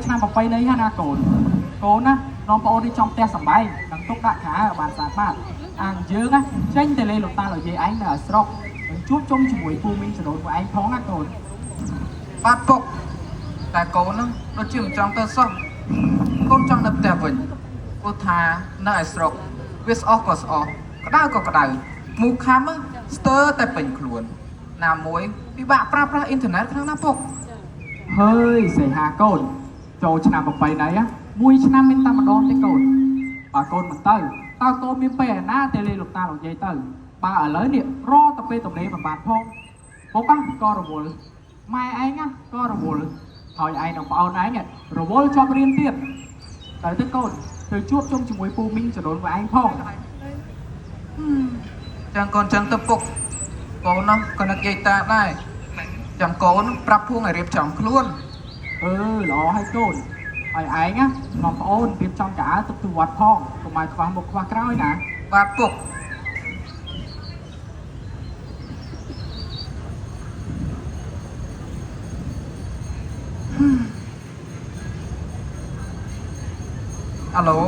ឆ្នាំប្រពៃណីហើយណាកូនកូនណានាំប្អូននេះចំផ្ទះសំបែងនិងទុកដាក់ខោអាវឲ្យបានស្អាតបាតអាងយើងណាចេញទៅលេងលោកតាលោកយាយឯងនៅឯស្រុកនិងជួបជុំជាមួយពូមីងចរូនពួកឯងផងណាកូន បាទពុកតែកូនហ្នឹងដូចជាមិនចង់ទៅសោះកូនចង់នៅផ្ទះវិញព្រោះថានៅឯស្រុកវាស្អុះក៏ស្អុះក្តៅក៏ក្តៅមូខាំហ្នឹងស្ទើរតែពេញខ្លួនណាមួយពិបាកប្រើប្រាស់អ៊ីនធឺណិតខ្លាំងណាស់ពុក ហើយសីហាកូនចូលឆ្នាំប្រពៃណីណាមួយឆ្នាំមានតែម្ដងទេកូនបើកូនមិនទៅតើកូនមានពេលឯណាទៅលេងលោកតាលោកយាយទៅបើឥឡូវនេះរកតែពេលទំនេរមិនបានផងពុកណាក៏រវល់ម៉ែឯងណាក៏រវល់ហើយឯងនឹងប្អូនឯងនេះរវល់ជាប់រៀនទៀតទៅទៅកូនទៅជួបជុំជាមួយពូមីងចរូនពួកឯងផង ចឹងកូនចឹងទៅពុកកូននោះក៏នឹកយាយតាដែរចាំកូនប្រាប់ភួងឲ្យរៀបចំខ្លួន អឺល្អហើយកូនហើយឯងណានាំប្អូនរៀបចំកៅអៅទុកទៅវត្តផងកុំឲ្យខ្វះមុខខ្វះក្រោយណា បាទពុកអាឡូ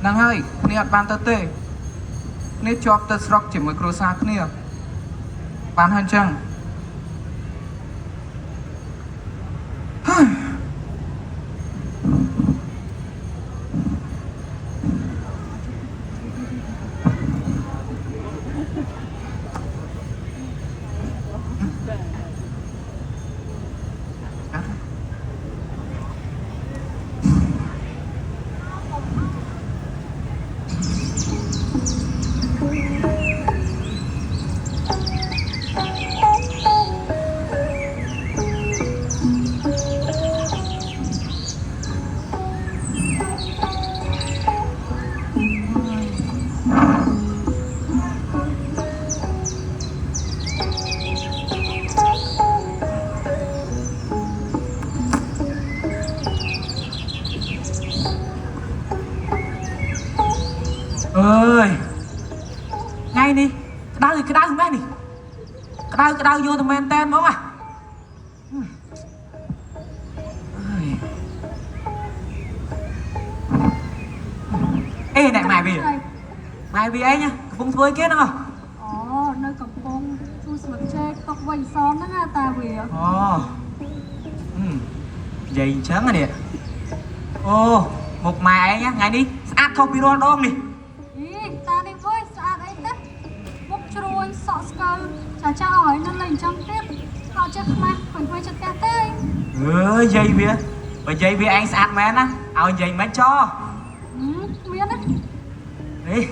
ហ្នឹងហើយគ្នាអត់បានទៅទេគ្នាជាប់ទៅស្រុកជាមួយគ្រួសារគ្នាបានហើយអញ្ចឹងហើយ អើយថ្ងៃនេះក្តៅក្តៅមែននេះក្តៅក្តៅយកតែមែនតែនហ្មងហ่ะអើយអេណែម៉ែវាម៉ែវាឯងណាកំពុងធ្វើអីគេហ្នឹងហ៎ អូនៅកំពង់ជួស្លឹកចេកຕົកវិញសមហ្នឹងណាតាវា អូហឹមនិយាយអញ្ចឹងហ៎នេះអូមុខម៉ែឯងណាថ្ងៃនេះស្អាតខុសពីរាល់ដងនេះ អីតានេះវិញស្អាតអីទេមុខជ្រួញសក់ស្កូវចាចាអស់ហើយនៅលេងអញ្ចឹងទៀតអត់ចេះខ្មាស់ឃើញធ្វើចិត្តផ្ទះទេ អើយយាយវាបើយាយវាឯងស្អាតមែនណាឲ្យយាយមិនចោ ហឹមមានណា នេះ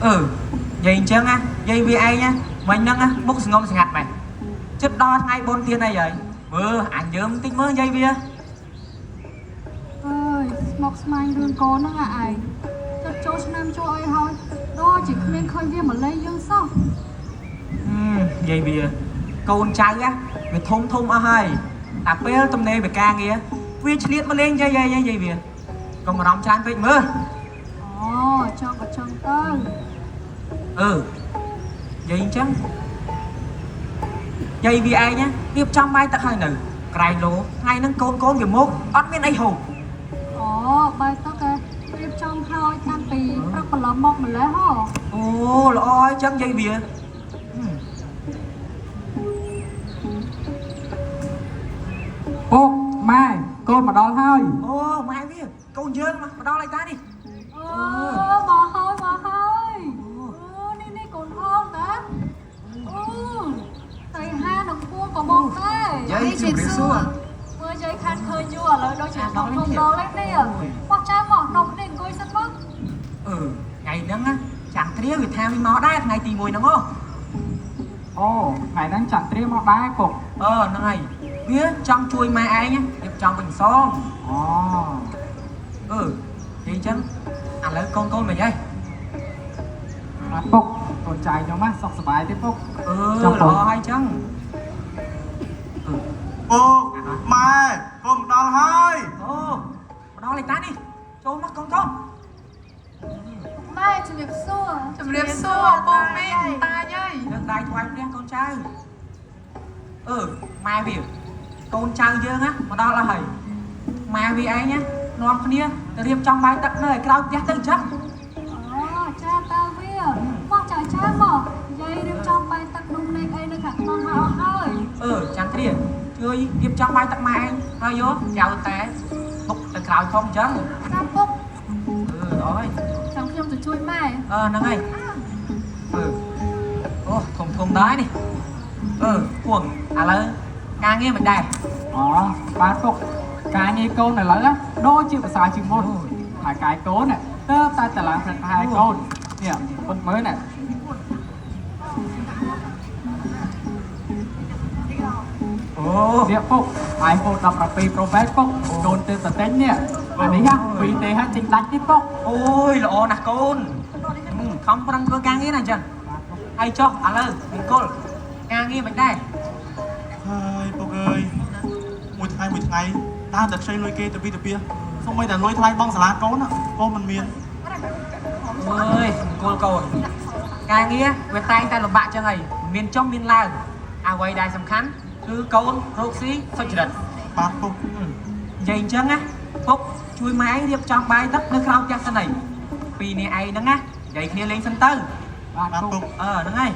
អឺយាយអញ្ចឹងណាយាយវាឯងណាមិញហ្នឹងណាមុខសងំស្ងាត់មែនចិត្តដល់ថ្ងៃបុណ្យទានអីហើយមើលអញយើមតិចមើលយាយវា អើយស្មុកស្មាញរឿងកូនហ្នឹងអាឯងចិត្តចូលឆ្នាំចូលអីហើយដល់ជាគ្មានឃើញវាមកលេងយើងសោះ ហឹមយាយវាកូនចៅណាវាធំធំអស់ហើយតែពេលទំនេរវាការងារវាឆ្លៀតមកលេងយាយយាយយាយវាកុំអារម្មណ៍ច្រើនពេកមើល អូចង់ក៏ចង់ទៅ អឺយាយអញ្ចឹងយាយវាឯងណារៀបចំបាយទឹកហើយនៅក្រែងលោថ្ងៃហ្នឹងកូនកូនវាមកអត់មានអីហូប អូបាយទឹកឯងរៀបចំហើយតាំងពីព្រឹកព្រលឹមមកម្លេះហ៎ អូល្អហើយអញ្ចឹងយាយវាហឹម ពុកម៉ែកូនមកដល់ហើយ អូម៉ែវាកូនយើងមកដល់ហើយតានេះ អឺមកហើយមកហើយអូនេះនេះកូនហងតាអូតៃហានឹងពួងក៏មកដែរ យាយជំរាបសួរ មើលយាយខានឃើញយូរឥឡូវដូចជាធំធំដល់ហើយនេះបោះចាមកនំនេះអង្គុយសិនមក អឺថ្ងៃហ្នឹងណាចាំត្រាវាថាវាមកដែរថ្ងៃទី1ហ្នឹងហ៎ អូថ្ងៃហ្នឹងចន្ទ្រាមកដែរពុក អឺហ្នឹងហើយវាចង់ជួយម៉ែឯងណារៀបចំវិញសង អូ អឺនិយាយអញ្ចឹងឥឡូវកូនកូនមិនហី បាទពុកកូនចៅខ្ញុំណាសុខសប្បាយទេពុក អឺ ចាំបង ល្អហើយអញ្ចឹងអឺ ពុកម៉ែកូនមកដល់ហើយ អូមកដល់លេខតានេះចូលមកកូនកូន ម៉ែ ម៉ែជំរាបសួរ ជំរាបសួរពូមីងតាយាយ លើកដៃថ្វាយព្រះកូនចៅអឺម៉ែវាកូនចៅយើងណាមកដល់អស់ហើយម៉ែវាឯងណានាំគ្នាទៅរៀបចំបាយទឹកនៅឯក្រោយផ្ទះទៅអញ្ចឹង អូចាតើវាមកចៅចាមកយាយរៀបចំបាយទឹកនំលេងអីនៅខាងក្នុងមកអស់ហើយ អឺចន្ទ្រាជួយរៀបចំបាយទឹកម៉ែឯងហើយយកចៅតែបុកទៅក្រោយផងអញ្ចឹង ចាពុក អឺល្អហើយ ចាំខ្ញុំទៅជួយម៉ែ អឺហ្នឹងហើយអឺអូធំធំដែរនេះអឺគួងឥឡូវការងារមិនដែរ អូបាទពុកការងារកូនឥឡូវណាដូចជាភាសាជាងមុនហើយកាយកូនណាទៅតែតឡើងព្រឹកហើយកូននេះពុកមើលណា អូ នេះពុក iPhone 17 Pro Max ពុកកូនទៅតែទិញនេះអានេះណាពីទេហាទិញដាច់នេះពុក អូយល្អណាស់កូនខំប្រឹងធ្វើការងារណាអញ្ចឹងហើយចុះឥឡូវមង្គលការងារមិនដែរ ហើយពុកអើយមួយថ្ងៃមួយថ្ងៃដើរតែខ្ចីលុយគេទៅពីទៅពីសូម្បីតែលុយថ្លៃបងសាលាកូនណាកូនមិនមាន អើយមង្គលកូនការងារវាតែងតែលំបាកចឹងហើយមានចុះមានឡើងអ្វីដែលសំខាន់គឺកូនរកស៊ីសុចរិត បាទពុក និយាយអញ្ចឹងណាពុកជួយម៉ែឯងរៀបចំបាយទឹកនៅក្រោមផ្ទះសិនហើយពីរនេះឯងហ្នឹងណានិយាយគ្នាលេងសិនទៅ បាទពុក បាទពុក អឺហ្នឹងហើយ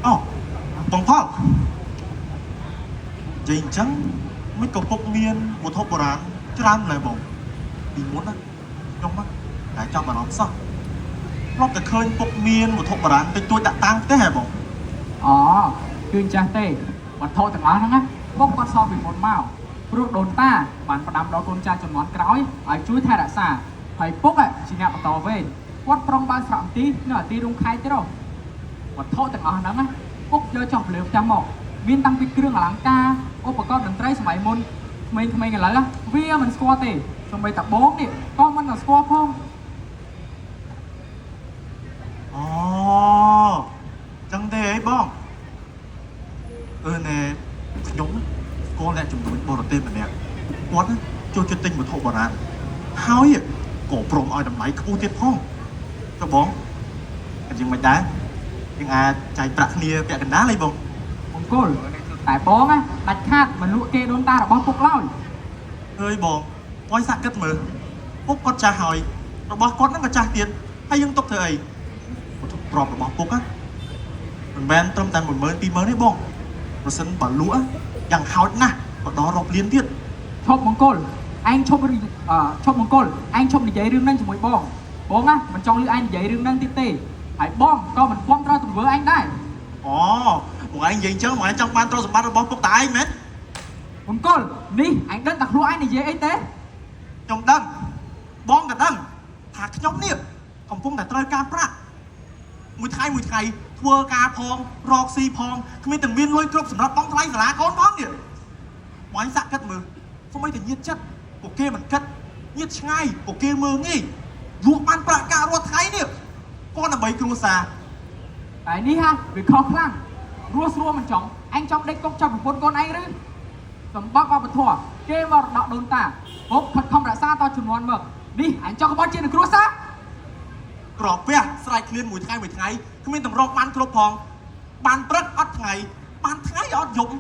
អូបងផលនិយាយអញ្ចឹងមិនក៏ពុកមានវត្ថុបុរាណច្រើនម្ល៉េះបងពីមុនណាខ្ញុំណាតែចាប់អារម្មណ៍សោះធ្លាប់តែឃើញពុកមានវត្ថុបុរាណតិចតួចដាក់តាំងផ្ទះហ៎បង អូគឺអញ្ចាស់ទេវត្ថុទាំងអស់ហ្នឹងណាពុកគាត់សល់ពីមុនមកព្រោះដូនតាបានផ្ដាំដល់កូនចៅចំនួនក្រោយឲ្យជួយថែរក្សាហើយពុកជាអ្នកបន្តវេនគាត់ប្រុងបានស្រកមន្ទីរនៅអាទីរុងខេត្តទេវត្ថុទាំងអស់ហ្នឹងណាពុកយកចុះលើផ្ទះមកមានតាំងពីគ្រឿងអលង្ការឧបករណ៍តន្ត្រីសម័យមុនក្មេងៗឥឡូវវាមិនស្គាល់ទេសូម្បីតែបងនេះក៏មិនស្គាល់ផង អូចឹងទេអីបងអឺណែខ្ញុំស្គាល់អ្នកជំនួញបរទេសម្នាក់គាត់ណាចូលចិត្តទិញវត្ថុបុរាណហើយក៏ព្រមឲ្យតម្លៃខ្ពស់ទៀតផងចុះបងអត់យ៉ាងមិនដែរយើងអាចចាយប្រាក់គ្នាពាក់កណ្ដាលអីបង មង្គលតែបងណាដាច់ខាតមិនលក់គេដូនតារបស់ពុកឡើយ អើយបងអយសាក់គិតមើលពុកគាត់ចាស់ហើយរបស់គាត់ហ្នឹងក៏ចាស់ទៀតហើយយើងទុកធ្វើអីវត្ថុទ្រព្យរបស់ពុកណាមិនមែនត្រឹមតែ10000 20000ទេបងប្រសិនបើលក់យ៉ាងហោចណាស់ក៏ដល់រាប់លានទៀត ឈប់មង្គលឯងឈប់រឿងអឺឈប់មង្គលឯងឈប់និយាយរឿងហ្នឹងជាមួយបងបងណាមិនចង់លឺឯងនិយាយរឿងហ្នឹងទៀតទេហើយបងក៏មិនគាំទ្រទង្វើឯងដែរ អូបងឯងនិយាយអញ្ចឹងបងឯងចង់បានទ្រព្យសម្បត្តិរបស់ពុកតាឯងមែន មង្គលនេះឯងដឹងតែខ្លួនឯងនិយាយអីទេ ខ្ញុំដឹងបងក៏ដឹងថាខ្ញុំនេះកំពុងតែត្រូវការប្រាក់មួយថ្ងៃមួយថ្ងៃធ្វើការផងរកស៊ីផងគ្មានទាំងមានលុយគ្រប់សម្រាប់បង់ថ្លៃសាលាកូនផងនេះបងឯងសាក់គិតមើលសូម្បីតែញាតចិត្តពួកគេមិនគិតញាតឆ្ងាយពួកគេមើងងាយលក់បានប្រាក់កាក់រាល់ថ្ងៃនេះគាត់ដើម្បីគ្រួសារ តែនេះហាវាខុសខ្លាំងរស់ស្រួលមិនចង់ឯងចង់ដេកគុកចាប់ប្រពន្ធកូនឯងឬសម្បត្តិវប្បធម៌គេមរតកដូនតាពុកខិតខំរក្សាតជំនាន់មកនេះឯងចង់ក្បត់ជានឹងគ្រួសារ ក្រពះស្រែកឃ្លានមួយថ្ងៃមួយថ្ងៃគ្មានតម្រកបានគ្រប់ផងបានព្រឹកអត់ថ្ងៃបានថ្ងៃអត់យប់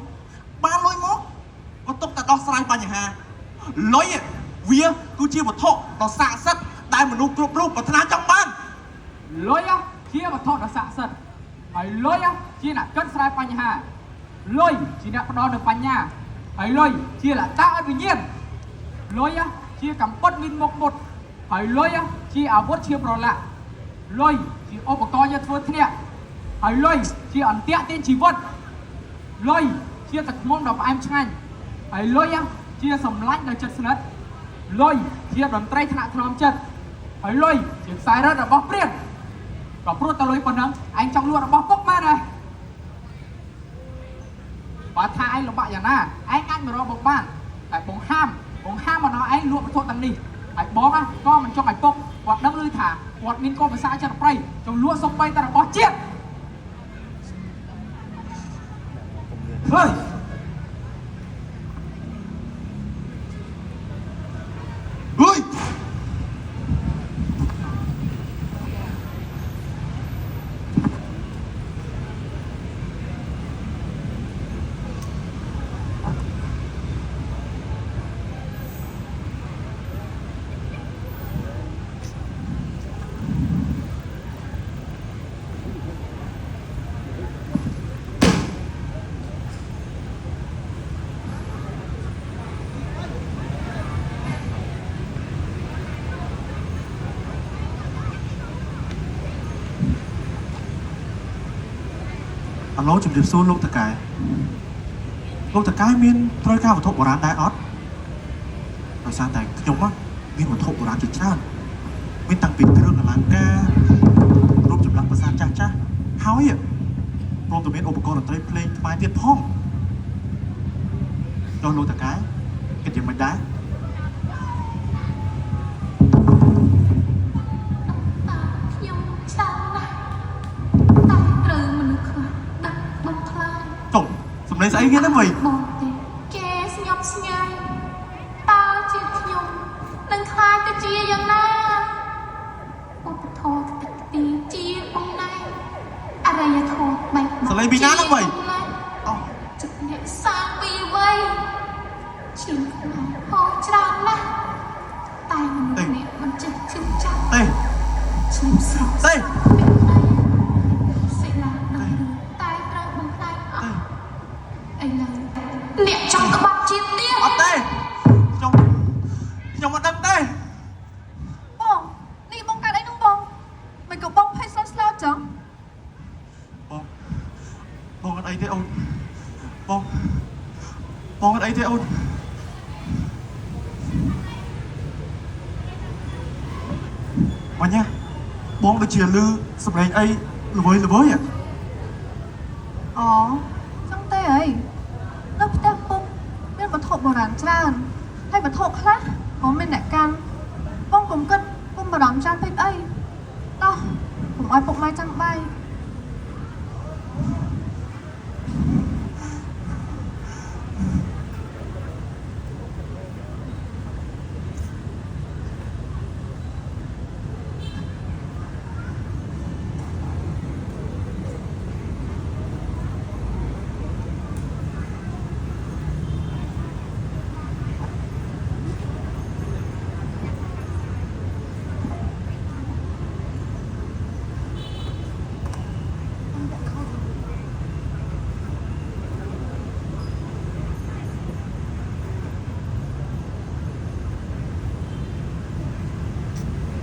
បានលុយមកក៏ទុកតែដោះស្រាយបញ្ហាលុយវាគឺជាវត្ថុដ៏ស័ក្តិសិទ្ធិដែលមនុស្សគ្រប់រូបប្រាថ្នាចង់បាន លុយជាវត្ថុដ៏ស័ក្តិសិទ្ធិហើយលុយជាអ្នកកិត្តស្រាយបញ្ហាលុយជាអ្នកផ្ដល់នូវបញ្ញាហើយលុយជាលតាឲ្យវិញ្ញាណលុយជាកំពត់មានមុខមុតហើយលុយជាអាវុធជាប្រឡាក់លុយជាឧបករណ៍យកធ្វើធ្នាក់ហើយលុយជាអន្ទាក់ទាញជីវិតលុយជាទឹកឃ្មុំដ៏ផ្អែមឆ្ងាញ់ហើយលុយជាសម្លាញ់ដ៏ជិតស្និទ្ធ លុយជាតន្ត្រីថ្នាក់ថ្នមចិត្តហើយលុយជាខ្សែរត់របស់ព្រានក៏ព្រោះតែលុយប៉ុណ្ណឹងឯងចង់លក់របស់ពុកមែនទេបើថាឯងលំបាកយ៉ាងណាឯងអាចមករកបងបានតែបងហាមបងហាមមកដល់ឯងលក់វត្ថុទាំងនេះហើយបងណាក៏មិនចង់ឲ្យពុកគាត់ដឹងឮថាគាត់មានកូនភាសាចិត្តប្រៃចង់លក់សំបីតែរបស់ជាតិ ហើយ អើយ អាឡូជំរាបសួរលោកតកែលោកតកែមានត្រូវការវត្ថុបុរាណដែរអត់ដោយសារតែខ្ញុំណាមានវត្ថុបុរាណជាច្រើនមានតាំងពីគ្រឿងអលង្ការរូបចម្លាក់ប្រាសាទចាស់ចាស់ហើយព្រមទាំងមានឧបករណ៍តន្ត្រីភ្លេងខ្មែរទៀតផងចុះលោកតកែគិតយ៉ាងម៉េចដែរ តាខ្ញុំច្រើនណាស់តែត្រូវមនុស្សខ្លះដាក់បំផ្លាញ ចុំសំឡេងស្អីគេហ្នឹងវិញ បងទេគេស្ញប់ស្ញែងតើជាខ្ញុំនឹងខ្លាចទៅជាយ៉ាងណាឧបធម៌តិចទីជាបំណែកអរិយធម៌បែកបាក់ សំឡេងពីណាហ្នឹងវិញ ជាបំណែក អូ ចិត្តអ្នកសាងពីវ័យឈាមខ្មែរហូរច្រើនណាស់តែមនុស្សម្នាក់មិនចេះឈឺចាប់ ទេ ឈាមស្រស់ ទេ សិលាដល់រឿងតែត្រូវបំផ្លាញអស់ឥឡូវអ្នកចង់ក្បត់ជាតិទៀត អត់ទេខ្ញុំខ្ញុំអត់ដឹងទេ បងនេះបងកើតអីនោះបងមិនក៏បងភ័យស្លន់ស្លោចឹង បងបងអត់អីទេអូនបងបងអត់អីទេអូន អញណាបងដូចជាលឺសំឡេងអីល្វើយល្វើយហ៎ អូចឹងទេអីនៅផ្ទះពុកមានវត្ថុបុរាណច្រើនហើយវត្ថុខ្លះក៏មានអ្នកកាន់បងកុំគិតកុំបារម្ភច្រើនពេកអីតោះកុំឲ្យពុកម៉ែចាំបាយ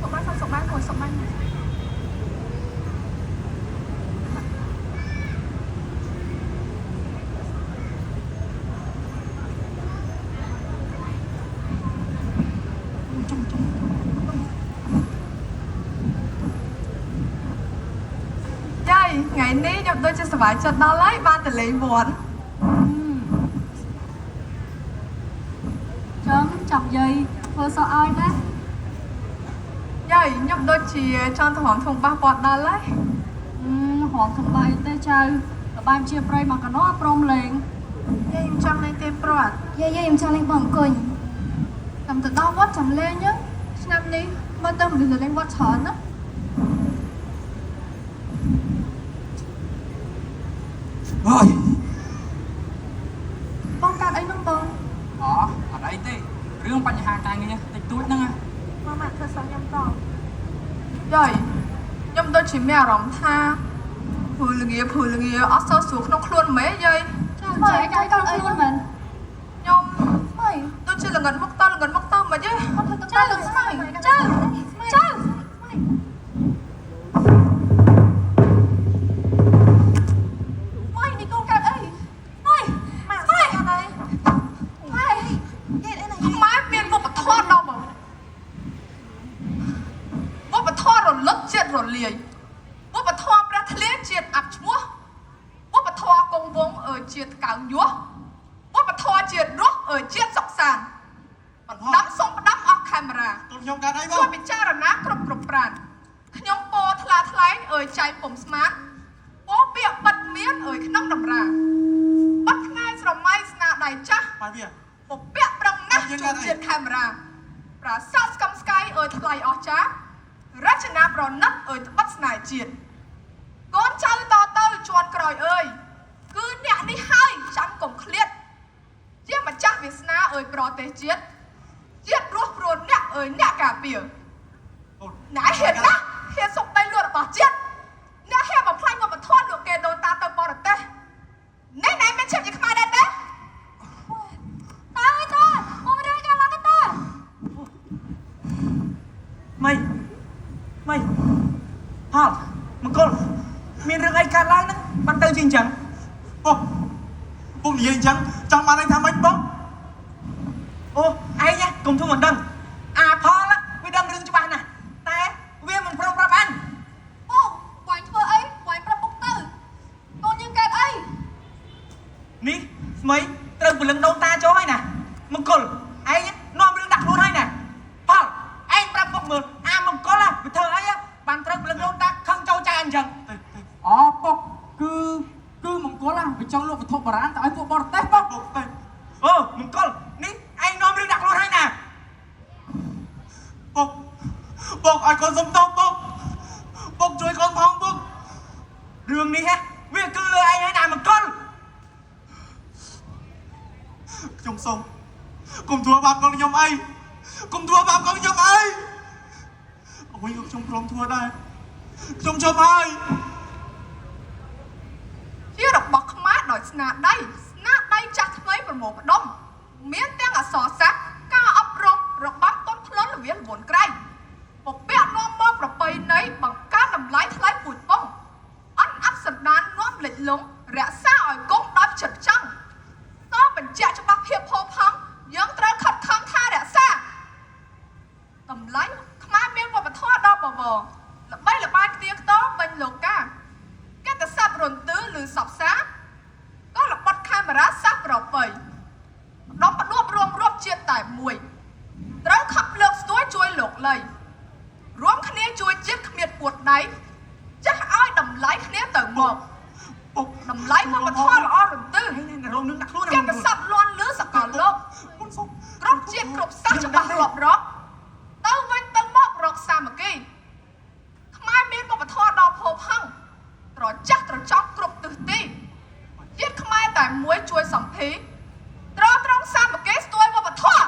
សុខបានសុខបានមួយសុខបានមួយ យាយថ្ងៃនេះខ្ញុំដូចជាសប្បាយចិត្តដល់ហើយបានទៅលេងវត្ត ចឹងចង់យាយធ្វើសក់ឲ្យណា យាយខ្ញុំដូចជាចង់ទៅរំធំបាសវត្តដល់ហើយ ហមសំបាយទេចៅលបែមជាប្រៃមកកណោព្រមលេង យាយខ្ញុំចង់លេងទេព្រាត់ យាយយាយខ្ញុំចង់លេងបងអង្គុញ តាមទៅដល់វត្តចាំលេងហ្នឹងឆ្នាំនេះមើលទៅមនុស្សទៅលេងវត្តច្រើនណា អើយ បងកើតអីនោះបង អូអត់អីទេរឿងបញ្ហាការងារតិចតួចហ្នឹងណា មកមកធ្វើសក់ខ្ញុំត យាយខ្ញុំដូចជាមានអារម្មណ៍ថាព្រឺល្ងាព្រឺល្ងាអត់សូវស្រួលក្នុងខ្លួនមែនយាយ ចៅចែកឲ្យខ្លួនមែន ខ្ញុំ ស្មៃ ដូចជាល្ងិតមុខតល្ងិតមុខតមិនទេ គាត់ធ្វើទៅ ចៅ ទៅស្មៃ ចៅចៅ ស្មៃនេះកូនកើតអី ម៉ែ ម៉ាក់ស្មៃអត់អី ម៉ែមានវប្បធម៌ដល់ រលត់ជាតិរលាយវប្បធម៌ព្រះធ្លាជាតិអាប់ឈ្មោះវប្បធម៌គង់វង្សអើយជាតិកៅញោះវប្បធម៌ជាតិរស់អើយជាតិសុខសាន្ត បាត់ ដាំសូមផ្ដាំអស់ខេមរា កូនខ្ញុំកើតអីបង ជួយពិចារណាគ្រប់គ្រប់ប្រាណខ្ញុំពោថ្លាថ្លែងអើយចៃពុំស្មានពោពាក្យបិទមានអើយក្នុងតម្រាបិទថ្ងៃស្រមៃស្នាដៃចាស់ បាយវា ពពាក់ប្រឹងណាស់ជួនជាតិខេមរាប្រាសាទស្កំស្កៃអើយថ្លៃអស្ចារ្យរចនាប្រណិតអើយត្បិតស្នេហ៍ជាតិកូនចៅតទៅជន់ក្រោយអើយគឺអ្នកនេះហើយចាំកុំឃ្លាតជាម្ចាស់វាសនាអើយប្រទេសជាតិជាតិរស់ព្រោះអ្នកអើយអ្នកការពារ កូន អ្នកហ៊ានណាស់ហ៊ានសុកដីលួចរបស់ជាតិអ្នកហ៊ានបំផ្លាញវប្បធម៌លក់គេដូនតាទៅបរទេសនេះណែមានឈាមជាខ្មែរដែរទេ តើអើយតើមករឿងកាឡើងតើ មីមីផលមង្គលមានរឿងអីកើតឡើងហ្នឹងបានទៅជាអញ្ចឹង ពុកពុកនិយាយអញ្ចឹងចង់បានអីថាម៉េចបង អូឯងណាកុំធ្វើមិនដឹងអាផលណាវាដឹងរឿងច្បាស់ណាស់តែវាមិនព្រមប្រាប់អញ ពុកបាញ់ធ្វើអីបាញ់ប្រាប់ពុកទៅកូនយើងកើតអី នេះស្មីត្រូវព្រលឹងដូនតាចូលហើយណាមង្គលឯងនាំរឿងដាក់ខ្លួនហើយណាផលឯងប្រាប់ពុកមើលអាមង្គលណាវាធ្វើអីបានត្រូវព្រលឹងដូនតាខឹងចូលចៅអញ្ចឹង ទេទេ អូពុកគឺគឺមង្គលណាវាចង់លក់វត្ថុបុរាណទៅឲ្យពួកបរទេសពុក ពុកទេ អូមង្គលនេះឯងនាំរឿងដាក់ខ្លួនហើយណា ពុកពុកឲ្យកូនសុំទោសពុកពុកជួយកូនផងពុក រឿងនេះហ៎វាគឺលើឯងហើយណាមង្គល ខ្ញុំសុំកុំធ្វើបាបកូនខ្ញុំអីកុំធ្វើបាបកូនខ្ញុំអីអ្វីក៏ខ្ញុំព្រមធ្វើដែរខ្ញុំជប់ហើយ ជារបស់ខ្មែរដោយស្នាដៃស្នាដៃចាស់ថ្មីប្រមូលផ្ដុំមានទាំងអក្សរសាស្ត្រការអប់រំរបាំទុនភ្លុនលវៀនលវនក្រៃពពាក់នាំមកប្រពៃណីបង្កើនតម្លៃថ្លៃពូជពងអន់អាប់សន្តាននាំលិចលង់រក្សាឲ្យគង់ដោយផ្ចិតផ្ចង់តបញ្ជាក់ច្បាស់ភាពផូរផង់យើងត្រូវខិតខំថារក្សាតម្លៃខ្មែរមានវប្បធម៌ដ៏បវរល្បីល្បាញខ្ទៀងខ្ទពេញលោកា កតស័ព្ទរន្ទឺឬសពសាក៏ល្បត់កាមេរ៉ាសាសប្រពៃដុំផ្ដួបរួមរាប់ជាតិតែមួយត្រូវខំលើកស្ទួយជួយលោកលៃរួមគ្នាជួយជាតិគ្មានពួតដៃចាស់ឲ្យតម្លៃគ្នាទៅមក ពុក តម្លៃវប្បធម៌ល្អរន្ទឺ ឯងណារងនឹងដាក់ខ្លួនណា កតស័ព្ទលន់លឺសកលលោក កូនសុំ គ្រប់ជាតិគ្រប់សាសន៍ច្បាស់រាប់រកទៅវិញទៅមករកសាមគ្គីខ្មែរមានវប្បធម៌ដ៏ផូរផង់ត្រចះត្រចង់គ្រប់ទិសទីជាតិខ្មែរតែមួយជួយសម្ភីត្រត្រង់សាមគ្គីស្ទួយវប្បធម៌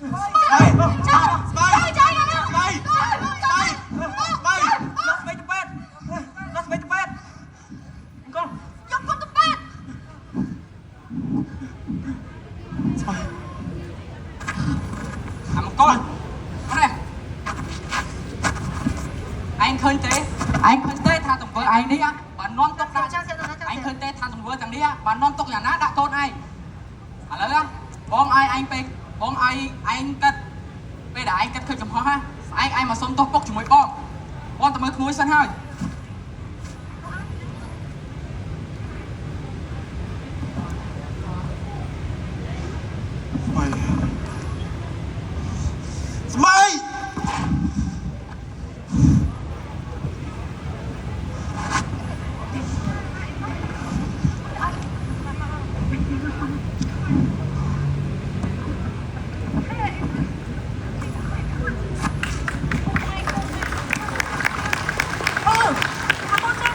ស្បៃស្បៃ ចៅចៅ ស្បៃស្បៃស្បៃ លោះស្មីទៅពេទ្យលោះស្មីទៅពេទ្យមង្គល យកគាត់ទៅពេទ្យ ស្បៃ អាមង្គលអរេឯងឃើញទេឯងឃើញទេថាទង្វើឯងនេះបាននាំទុកដាក់ឯងឃើញទេថាទង្វើទាំងនេះបាននាំទុកយ៉ាងណាដាក់កូនឯងឥឡូវបងឲ្យឯងពេលបងឲ្យឯងគិតពេលដែលឯងគិតឃើញកំហុសណាស្អែកឯងមកសុំទោសពុកជាមួយបងបងទៅមើលក្មួយសិនហើយ ស្បៃស្បៃ អ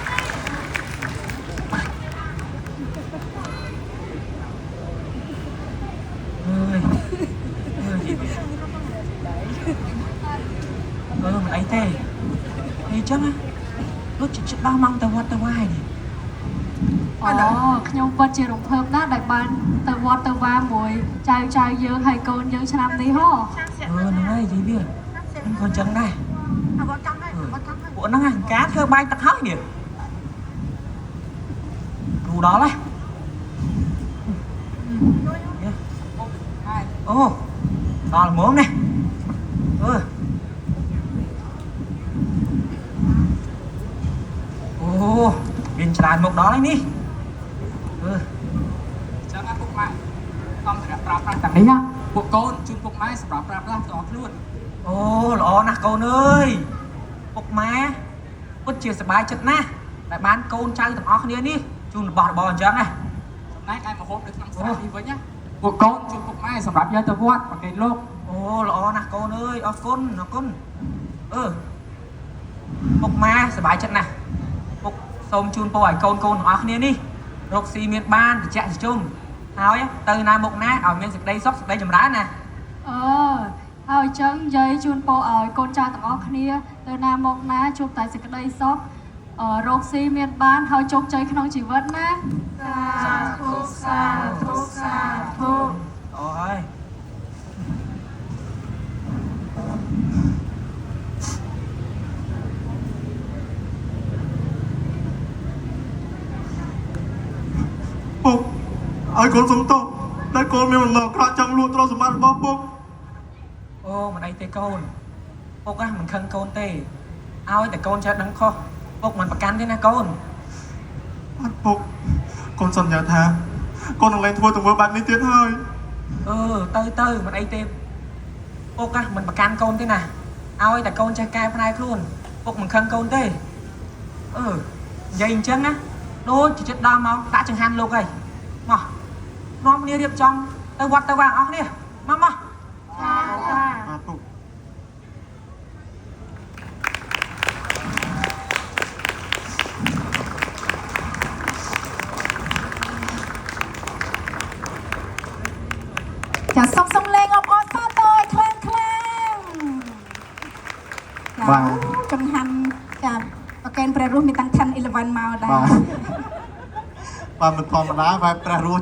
ើយអើយនិយាយវាអឺមិនអីទេអីចឹងណាលោកចិត្តចិត្តដល់ម៉ោងទៅវត្តទៅវាយនេះ អូខ្ញុំពិតជារំភើបណាស់ដែលបានទៅវត្តទៅវាមួយចៅចៅយើងហើយកូនយើងឆ្នាំនេះហ៎ អឺហ្នឹងហើយនិយាយវាខ្ញុំក៏ចឹងដែរពួកហ្នឹងអាការធ្វើបាយទឹកហើយនេះគ្រូដល់ហ៎អូដល់ហ្មងនេះអឺ ច្រើនមុខដល់ហើយនេះអឺ ចឹងណាពុកម៉ែសម្ភារៈប្រើប្រាស់ទាំងនេះណាពួកកូនជូនពុកម៉ែសម្រាប់ប្រើប្រាស់ផ្ទាល់ខ្លួន អូល្អណាស់កូនអើយពុកម៉ែពិតជាសប្បាយចិត្តណាស់ដែលបានកូនចៅទាំងអស់គ្នានេះជូនរបស់របរអញ្ចឹងណា ចំណែកឯម្ហូបនៅក្នុងស្រះនេះវិញណាពួកកូនជូនពុកម៉ែសម្រាប់យកទៅវត្តប្រគេនលោក អូល្អណាស់កូនអើយអរគុណអរគុណអឺពុកម៉ែសប្បាយចិត្តណាស់ពុកសូមជូនពរឲ្យកូនកូនទាំងអស់គ្នានេះរកស៊ីមានបានត្រជាក់ត្រជុំហើយទៅណាមុខណាឲ្យមានសេចក្តីសុខសេចក្តីចម្រើនណា អឺហើយចឹងយាយជូនពរឲ្យកូនចៅទាំងអស់គ្នាទៅណាមកណាជួបតែសេចក្តីសុខអឺរកស៊ីមានបានហើយជោគជ័យក្នុងជីវិតណា សាធុសាធុសាធុ ល្អហើយ ពុកឲ្យកូនសុំទោសដែលកូនមានបំណងអាក្រក់ចង់លួចទ្រព្យសម្បត្តិរបស់ពុក អូមិនអីទេកូនពុកណាមិនខឹងកូនទេឲ្យតែកូនចេះដឹងខុសពុកមិនប្រកាន់ទេណាកូន អត់ពុកកូនសន្យាថាកូននឹងលែងធ្វើទង្វើបែបនេះទៀតហើយ អឺទៅទៅមិនអីទេពុកណាមិនប្រកាន់កូនទេណាឲ្យតែកូនចេះកែប្រែខ្លួនពុកមិនខឹងកូនទេអឺនិយាយអញ្ចឹងណាដូចជាចិត្តដល់មកដាក់ចង្ហាន់លោកហើយមកនាំគ្នារៀបចំទៅវត្តទៅវាងអស់គ្នាមកមក បាទពុក ចាសុំសំលេងអបអរសាទរឲ្យខ្លាំងខ្លាំងចា បាទ ចង្ហាន់ចាប្រកេនព្រះរស់មានតាំង10 11មកដែរ បាទបាទមិនធម្មតាបែបព្រះរស់